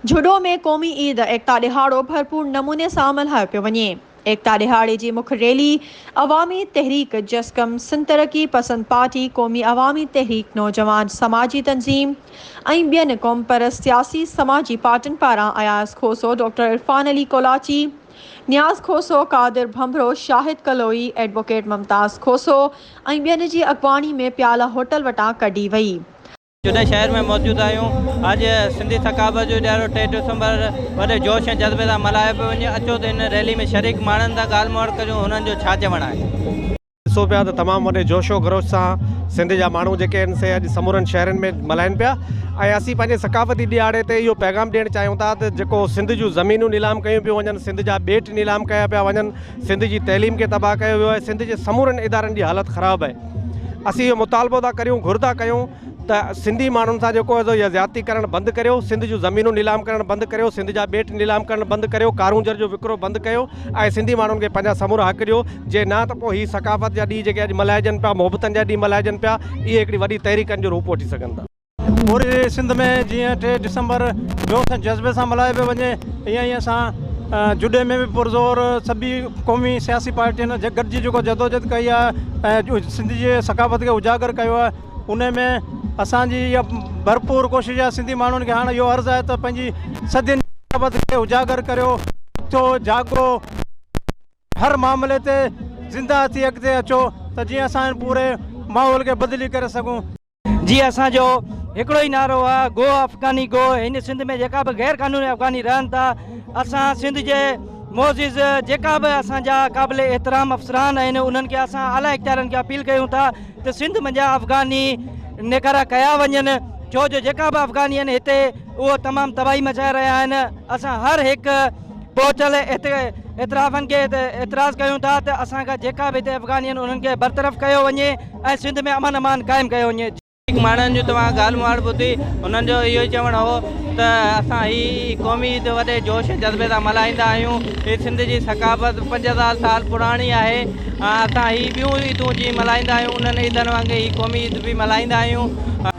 جهڏو ۾ قومي عيد ايڪتا ڏهاڙو ڀرپور نموني سان ملهايو پيو وڃي. ايڪتا ڏهاڙي جي مک ريلي عوامي تحريڪ، جسقم، سنڌ ترقي پسند پارٽي، قومي عوامي تحريڪ، نوجوان سماجي تنظيم ۽ ٻين قومپرست سياسي سماجي پارٽين پاران اياز کوسو، ڊاڪٽر عرفان علي ڪولاچي، نياز کوسو، قادر ڀنڀرو، شاهد ڪلوئي، ايڊووڪيٽ ممتاز کوسو ۽ ٻين جي اڳواڻي ۾ پيالا هوٽل وٽان ڪڍي وئي. جڏهن شهر ۾ موجود آهيون. اڄ سنڌي ثقافت جو ڏهاڙو 3 ڊسمبر وڏي جوش ۽ جذبي سان ملهايو پيو وڃي. اچو ته هن ريلي ۾ شريڪ ماڻهن سان ڳالهه مهاڙ ڪريون هنن جو ڇا چوڻ آهي. ڏسو پيا ته تمام وڏي جوش و خروش سان سنڌ جا ماڻهو جيڪي آهن سي اڄ سمورن شهرن ۾ ملهائين پيا ۽ اسين پنهنجي ثقافتي ڏهاڙي تي اهو پيغام ڏيڻ چاهيون ٿا ته جيڪو سنڌ جون زمينون نيلام ڪيون پيون وڃن سنڌ جا ٻيٽ نيلام ڪيا پيا وڃن سنڌ جي تعليم کي تباهه ڪيو ويو آهي سنڌ جي سمورن ادارن جي حالت خراب آهي اسين اهو مطالبو ٿا ڪريون گهر ٿا ڪيون ته سنڌي ماڻهن سان جيڪو آهي سو اها زيادتي ڪرڻ بند ڪريو، سنڌ جون زمينون نيلام ڪرڻ بند ڪريو، سنڌ جا ٻيٽ نيلام ڪرڻ بند ڪريو، ڪارونجهر جو وڪرو بند ڪيو ۽ سنڌي ماڻهن کي پنهنجا سمورا حق ڏيو، جي نه ته پوء هي ثقافت جا ڏينهن جيڪي اڄ ملهائجن پيا، محبتن جا ڏينهن ملهائجن پيا، اهي هڪڙي وڏي تحريڪن جو روپ وٺي سگهن ٿا. پوري سنڌ ۾ جيئن 3 ڊسمبر جوش ۽ جذبي سان ملهايو پيو وڃي ايئن ئي اسان جهڏي ۾ به پرزور سڀني قومي سياسي پارٽين گڏجي جيڪو جدوجهد ڪئي آهي ۽ سنڌ جي ثقافت کي اجاگر ڪيو آهي ان ۾ اسان جي اها ڀرپور ڪوشش آهي سنڌي ماڻهن کي هاڻ اهو عرض آهي ته پنهنجي صدين جي ثقافت کي اجاگر ڪريو اٿو جاڳو هر معاملي تي زنده ٿي اڳتي اچو ته جيئن اسان هن پوري ماحول کي بدلي ڪري سگهون. جي اسان جو هڪڙو ئي نعرو آ گو افغاني گو هن سنڌ ۾ جيڪا به غير قانوني افغاني رهن ٿا اسان سنڌ جي معزز جيڪا به اسان جا قابل احترام افسران آهن انهن کي اسان اعليٰ اختيارن کي اپيل ڪيون ٿا ته سنڌ منجهان افغاني نيڪارا ڪيا وڃن ڇو جو جيڪا به افغاني آهن هتي اهو تمام تباهي مچائي رهيا آهن اسان هر هڪ پهتل اعترافن کي اعتراض ڪيون ٿا ته اسان کان جيڪا به هتي افغاني آهن انهن کي برطرف ڪيو وڃي ۽ سنڌ ۾ امن امان قائم ڪيو وڃي. ماڻهن جون توهان ڳالهه مهاڙ ٻڌي انهن جو اهو ئي چوڻ هو ته اسان هي قومي عيد وڏي جوش ۽ جذبي سان ملهائيندا آهيون هي سنڌ جي ثقافت 5000 سال پراڻي آهي اسان هي ٻيون عيدون جيئن ملهائيندا آهيون انهن عيدن وانگي هي قومي عيد به ملهائيندا آهيون.